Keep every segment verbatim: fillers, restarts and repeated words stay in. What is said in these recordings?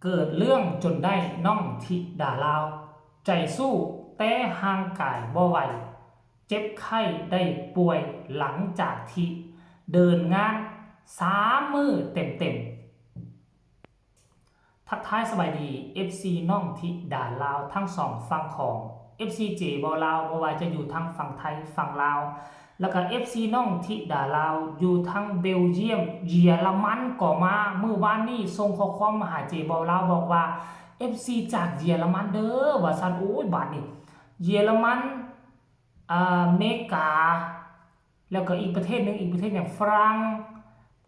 เกิดเรื่องจนได้น้องธิดาลาว ใจสู้แต่ห่างกายบ่ไหว เจ็บไข้ได้ป่วยหลังจากที่เดินงานสามมื้อเต็มๆ ทักทายสบายดี เอฟซี น้องธิดาลาวทั้งสองฝั่งของ เอฟซี เจบ่าวลาว บ่ว่าจะอยู่ทางฝั่งไทยฝั่งลาว แล้วก็ เอฟซี น้องธิดาลาวอยู่ทางเบลเยียม เยอรมันก็มา มื้อวานนี้ส่งข้อความมาหาเจบ่าวลาวบอกว่า เอฟซี จากเยอรมันเด้อ ว่าซั่น โอ้ย บาดนี้ เยอรมัน อ่า อเมริกา แล้วก็อีกประเทศหนึ่ง อีกประเทศอย่างฝรั่ง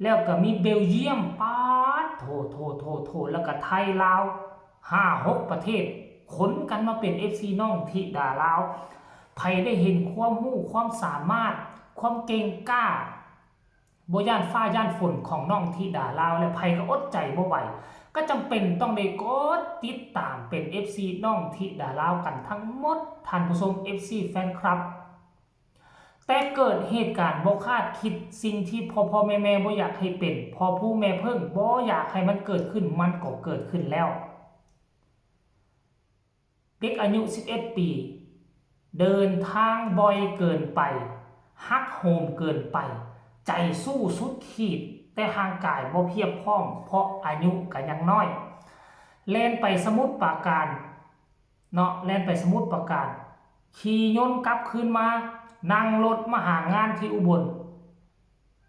แล้วก็มีเบลเยียม ป๊าดโถ โถ โถ โถ แล้วก็ไทย ลาว ห้าหกประเทศ ขนกันมาเป็น เอฟซี น้องธิดาลาว ไผได้เห็นความรู้ความสามารถ ความเก่งกล้า บ่ย้านฟ้าย้านฝนของน้องธิดาลาว และไผก็อดใจบ่ไหว ก็จำเป็นต้องได้กดติดตามเป็น เอฟซี น้องธิดาลาวกันทั้งหมด ท่านผู้ชม เอฟซี แฟนคลับ แต่เกิดเหตุการณ์บ่คาดคิด สิ่งที่พ่อพ่อแม่แม่บ่อยากให้เป็น พ่อผู้แม่เพิ่งบ่อยากให้มันเกิดขึ้น มันก็เกิดขึ้นแล้ว เด็กอายุ สิบเอ็ด ปี เดินทางบ่อยเกินไป หักโหมเกินไป ใจสู้สุดขีด แต่ร่างกายบ่เพียบพร้อม เพราะอายุก็ยังน้อย แล่นไปสมุทรปราการ เนาะ แล่นไปสมุทรปราการ ขี่ยนต์กลับคืนมา นั่งรถมาหางานที่อุบล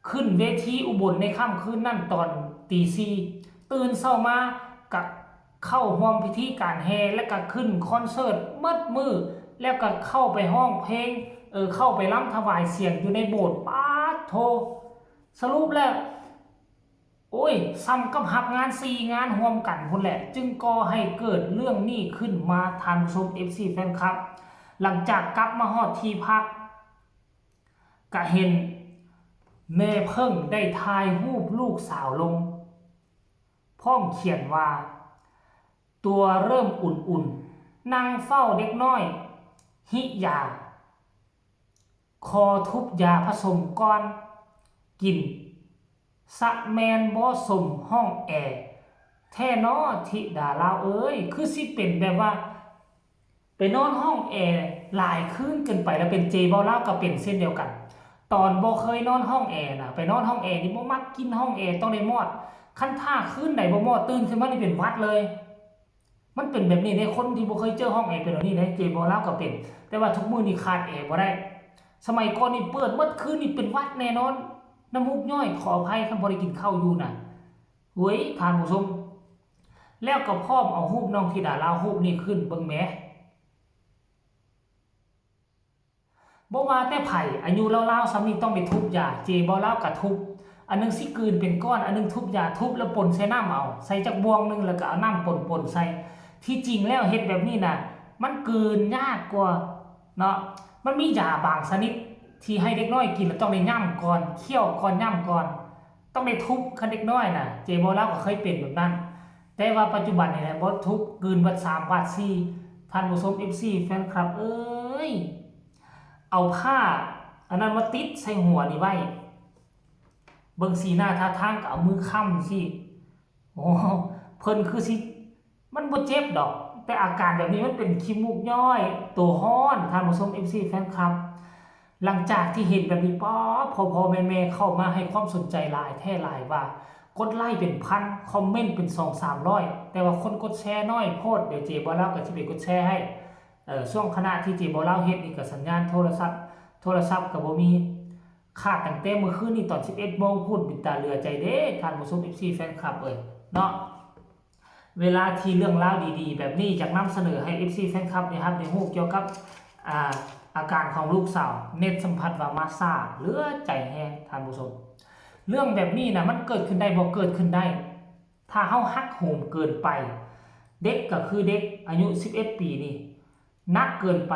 ขึ้นเวทีอุบลในค่ำคืนนั้นตอนตีสี่ ตื่นเช้ามากะเข้าร่วมพิธีการแห่ และกะขึ้นคอนเสิร์ตหมดมื้อ แล้วกะเข้าไปร้องเพลง เออ เข้าไปรำถวายเสียงอยู่ในโบสถ์ ป๊าดโธ่ สรุปแล้ว โอ้ย ส่ำกับรับงานสี่งานร่วมกันพู้นแหละ จึงก่อให้เกิดเรื่องนี้ขึ้นมา ท่านผู้ชม เอฟซี แฟนคลับ หลังจากกลับมาฮอดที่พัก กะเห็นแม่เพิ่งได้ถ่ายรูปลูกสาวลง พร้อมเขียนว่า ตัวเริ่มอุ่นๆ นั่งเฝ้าเด็กน้อย หิยา ขอทุบยาผสมก่อน กิน สะแม่นบ่สมห้องแอ แท้น้อธิดาลาวเอ้ย คือสิเป็นแบบว่า ไปนอนห้องแอหลายคืนเกินไป แล้วเป็นเจบ่าวลาวก็เป็นเช่นเดียวกัน ตอนบ่เคยนอนห้องแอนะ ไปนอนห้องแอนี่บ่มักกินห้องแอ ต้องได้มอด คันถ้าคืนใดบ่มอด ตื่นขึ้นมานี่เป็นหวัดเลย มันเป็นแบบนี้เด้ คนที่บ่เคยเจอห้องแอเป็นแบบนี้เด้ เจบ่าวลาวก็เป็น แต่ว่าทุกมื้อนี่ขาดแอบ่ได้ สมัยก่อนนี่เปิดหมดคืนนี่เป็นหวัดแน่นอน น้ำมูกย้อย ขออภัยคันบ่ได้กินข้าวอยู่นะ เฮ้ย ท่านผู้ชม แล้วก็พร้อมเอารูปน้องธิดาลาวรูปนี้ขึ้นเบิ่งแหม บ่ว่าแต่ไผ อายุราวๆส่ำนี้ต้องได้ทุบยา เจบ่าวลาวก็ทุบ อันหนึ่งสิกลืนเป็นก้อน อันหนึ่งทุบยา ทุบแล้วปนใส่น้ำเอา ใส่จักบ่วงหนึ่ง แล้วก็เอาน้ำปนๆใส่ ที่จริงแล้วเฮ็ดแบบนี้นะ มันกลืนยากกว่าเนาะ มันมียาบางชนิดที่ให้เด็กน้อยกินแล้วต้องได้ย่ำก่อน เคี้ยวก่อน ย่ำก่อน ต้องได้ทุบ คันเด็กน้อยนะ เจบ่าวลาวก็เคยเป็นแบบนั้น แต่ว่าปัจจุบันนี่แหละ บ่ทุบ กลืนหวัดสามหวัดสี่ ท่านผู้ชม เอฟซี แฟนคลับเอ้ย เอาผ้าอันนั้นมาติดใส่หัวนี่ไว้ เบิ่งสีหน้าท่าทางก็เอามือค้ำสิ โอ้ เพิ่นคือสิ มันบ่เจ็บดอก แต่อาการแบบนี้มันเป็นขี้มูกย้อย ตัวฮ้อน ท่านผู้ชม เอฟซี แฟนคลับ หลังจากที่เห็นแบบนี้ป๊าบ พ่อๆแม่ๆเข้ามาให้ความสนใจหลายแท้หลายว่า กดไลค์เป็นพัน คอมเมนต์เป็นสองสามร้อย แต่ว่าคนกดแชร์น้อยโพด เดี๋ยวเจบ่าวลาวก็สิไปกดแชร์ให้ เอ่อ ช่วงขณะที่เจบ่าวลาวเฮ็ดนี่ก็สัญญาณโทรศัพท์ โทรศัพท์ก็บ่มี ขาดตั้งแต่มื้อคืนนี่ตอนสิบเอ็ดโมงพู้น เป็นตาเหลือใจเด้ ท่านผู้ชม เอฟซี แฟนคลับเอ้ย เนาะ เวลาที่เรื่องราวดีๆแบบนี้อยากนำเสนอให้ เอฟซี แฟนคลับได้รับได้รู้เกี่ยวกับ อ่า อาการของลูกสาว เน็ตสัมผัสว่ามาซ่า เหลือใจแฮง ท่านผู้ชม เรื่องแบบนี้นะมันเกิดขึ้นได้บ่ เกิดขึ้นได้ ถ้าเฮาหักโหมเกินไป เด็กก็คือเด็ก อายุสิบเอ็ดปีนี่ หนักเกินไป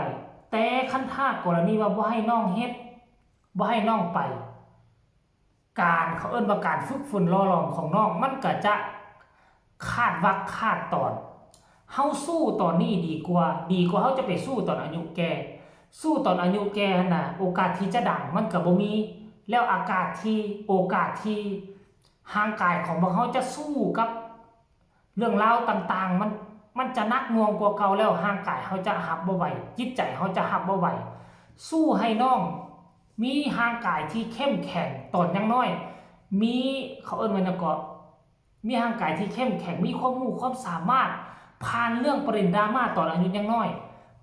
แต่คันถ้ากรณีว่าบ่ให้น้องเฮ็ด บ่ให้น้องไป การ เขาเอิ้นว่าการฝึกฝนหล่อหลอมของน้อง มันก็จะขาดวรรคขาดตอน เฮาสู้ตอนนี้ดีกว่า ดีกว่าเฮาจะไปสู้ตอนอายุแก่ สู้ตอนอายุแก่หั่นน่ะ โอกาสที่จะดังมันก็บ่มี แล้วอากาศที่ โอกาสที่ร่างกายของพวกเฮาจะสู้กับ เรื่องราวต่างๆ มันมันจะหนักหน่วงกว่าเก่าแล้ว ร่างกายเฮาจะรับบ่ไหว จิตใจเฮาจะรับบ่ไหว สู้ให้น้องมีร่างกายที่เข้มแข็งตอนยังน้อย มี เขาเอิ้นว่าหยังเกาะ มีร่างกายที่เข้มแข็ง มีความรู้ความสามารถ ผ่านเรื่องประเด็นดราม่าตอนอายุยังน้อย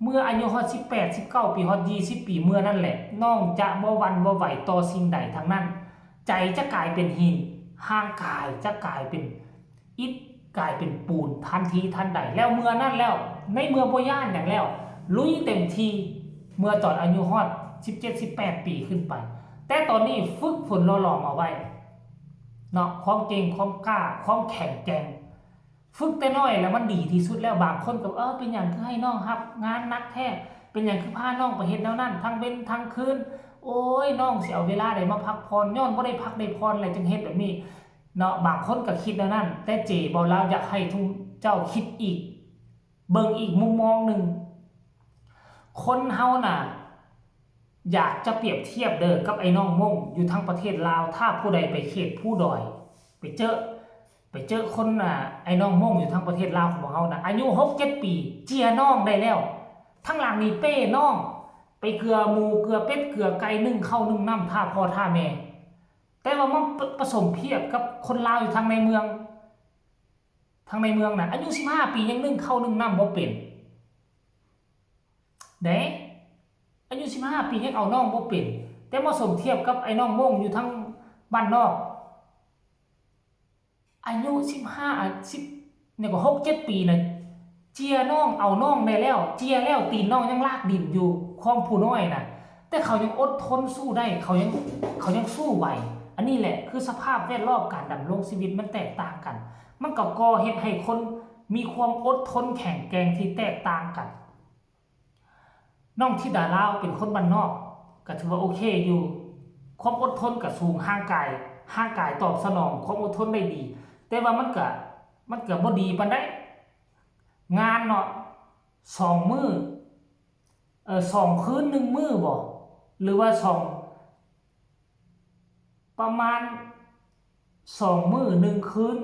เมื่ออายุฮอดสิบแปด สิบเก้า ปี ฮอด ยี่สิบ ปี เมื่อนั้นแหละ น้องจะบ่หวั่นบ่ไหวต่อสิ่งใดทั้งนั้น ใจจะกลายเป็นหิน ร่างกายจะกลายเป็นอิฐ กลายเป็นปูนทันทีทันใด แล้วเมื่อนั้นแล้ว ในเมื่อบ่ย้านหยังแล้ว ลุยเต็มที่ เมื่อตอนอายุฮอด สิบเจ็ด สิบแปด ปีขึ้นไป แต่ตอนนี้ฝึกฝนหล่อหลอมเอาไว้ เนาะ ความเก่ง ความกล้า ความแข็งแกร่ง ฝึกแต่น้อยแล้วมันดีที่สุดแล้ว บางคนก็ เออ เป็นหยังคือให้น้องรับงานหนักแท้ เป็นหยังคือพาน้องไปเฮ็ดแนวนั้น ทั้งเว็นทั้งคืน โอ้ย น้องสิเอาเวลาใดมาพักผ่อน ย้อนบ่ได้พักได้ผ่อนแหละจึงเฮ็ดแบบนี้ เนาะ บางคนก็คิดแนวนั้น แต่เจบ่าวลาวอยากให้ทุกเจ้าคิดอีก เบิ่งอีกมุมมองหนึ่ง คนเฮาน่ะ อยากจะเปรียบเทียบเด้อกับไอ้น้องมงอยู่ทางประเทศลาว ถ้าผู้ใดไปเขตภูดอย ไปเจอ ไปเจอคนน่ะ ไอ้น้องมงอยู่ทางประเทศลาวของพวกเฮาน่ะ อายุหกเจ็ดปี เจียน้องได้แล้ว ทั้งหลังนี่เป้น้อง ไปเกือหมูเกือเป็ดเกือไก่นึ่งข้าวนึ่งน้ำท่าพ่อท่าแม่ แต่ว่ามาประสมเทียบกับคนลาวอยู่ทางในเมือง ทางในเมืองน่ะ อายุสิบห้าปียังนึ่งข้าวนึ่งน้ำบ่เป็น เด้ อายุสิบห้าปียังเอาน้องบ่เป็น แต่มาสมเทียบกับไอ้น้องมงอยู่ทางบ้านนอก อายุสิบห้า สิบ เนี่ยก็หกเจ็ดปีน่ะ เจียน้องเอาน้องได้แล้ว เจียแล้วตีนน้องยังลากดินอยู่ ของผู้น้อยน่ะ แต่เขายังอดทนสู้ได้ เขายัง เขายังสู้ไหว อันนี้แหละคือสภาพแวดล้อมการดำรงชีวิตมันแตกต่างกัน มันก็ก่อเฮ็ดให้คนมีความอดทนแข็งแกร่งที่แตกต่างกัน น้องธิดาลาวเป็นคนบ้านนอก ก็ถือว่าโอเคอยู่ ความอดทนก็สูง ร่างกาย ร่างกายตอบสนองความอดทนได้ดี แต่ว่ามันก็ มันก็บ่ดีปานใด งานเนาะ สองมื้อ เอ่อ สองคืนหนึ่งมื้อบ่ หรือว่าสอง ประมาณสองมื้อหนึ่งคืน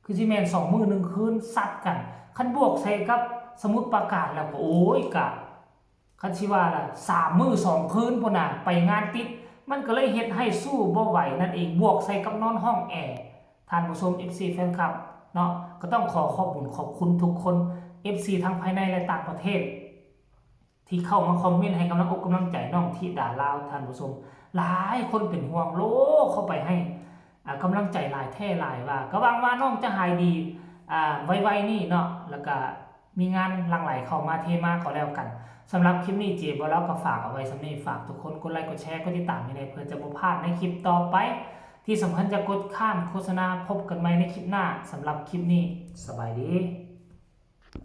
คือสิแม่นสองมื้อหนึ่งคืนซัดกัน คันบวกใส่กับสมุทรปราการแล้วก็ โอ้ย กะ คันสิว่าล่ะ สามมื้อสองคืนพุ้นน่ะ ไปงานติด มันก็เลยเฮ็ดให้สู้บ่ไหวนั่นเอง บวกใส่กับนอนห้องแอร์ ท่านผู้ชม เอฟซี แฟนคลับ เนาะ ก็ต้องขอขอบบุญขอบคุณทุกคน เอฟซี ทั้งภายในและต่างประเทศ ที่เข้ามาคอมเมนต์ให้กำลังอกกำลังใจน้องธิดาลาว ท่านผู้ชม หลายคนเป็นห่วง โล เข้าไปให้ อ่า กำลังใจหลายแท้หลายว่า ก็หวังว่าน้องจะหายดี อ่า ไวๆนี่เนาะ แล้วก็มีงานหลั่งไหลเข้ามาเทมาก็แล้วกัน สำหรับคลิปนี้เจบ่าวลาวก็ฝากเอาไว้ส่ำนี้ ฝากทุกคนกดไลค์กดแชร์กดติดตามให้แหน่ เพื่อจะบ่พลาดในคลิปต่อไป ที่สำคัญจะกดข้ามโฆษณา พบกันใหม่ในคลิปหน้า สำหรับคลิปนี้ สบายดี